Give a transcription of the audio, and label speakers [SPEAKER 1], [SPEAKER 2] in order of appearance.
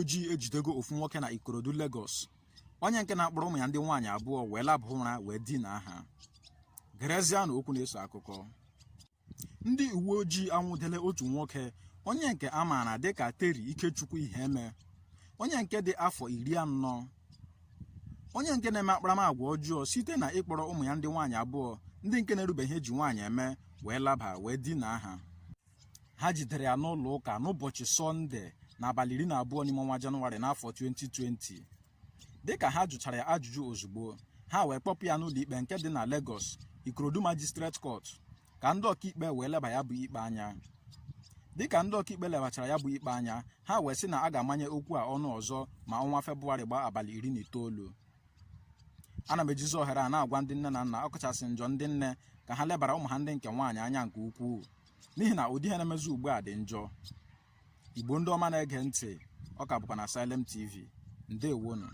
[SPEAKER 1] Ojii ejidego ofu nwoke na Ikorodu, Lagos, onye nke na-akpọrọ ụmụ ya ndị nwaanyị abụọ wee laba ụra wee dinaa ha. Gerezianụ okwu na-eso akụkọ. Ndị uwe ojii anwụdele otu nwoke, onye nke a maara dịka Terry Ikechukwu Iheme, onye nke dị afọ 40, onye nke na-eme akparamagwa ọjọọ site na ịkpọrọ ụmụ ya ndị nwaanyị abụọ, ndị nke na-erubeghị ihe eji nwaanyị eme, wee laba wee dinaa ha. Ha jidere ya n'ụlọ ụka n'ụbọchị Sọnde n'abalị 12 n'ime ọnwa Janụwarị n'afọ 2020. Dịka ha jụchara ya ajụjụ ozugbo, ha wee kpọpụ ya n'ụlọ ikpe nke dị na Lagos, Ikorodu Magistrate Court, ka ndị ọkaikpe wee leba ya bụ ikpe anya. Dịka ndị ọkaikpe lebachara ya bụ ikpe anya, ha wee sị na a ga-amanye okwu a ọnụ ọzọ ma ọnwa Febụwarị gbaa abalị 19. Ana m ejizi ohere a na-agwa ndị nne na nna, ọkachasị njọ ndị nne, ka ha lebara ụmụ ha ndị nke nwaanyị anya nke ukwuu, n'ihi na ụdị ihe na-emezi ugbu a dị njọ. Igbo ndị ọma na-ege ntị, ọ ka bụkwa na Salem TV. Ndewonụ.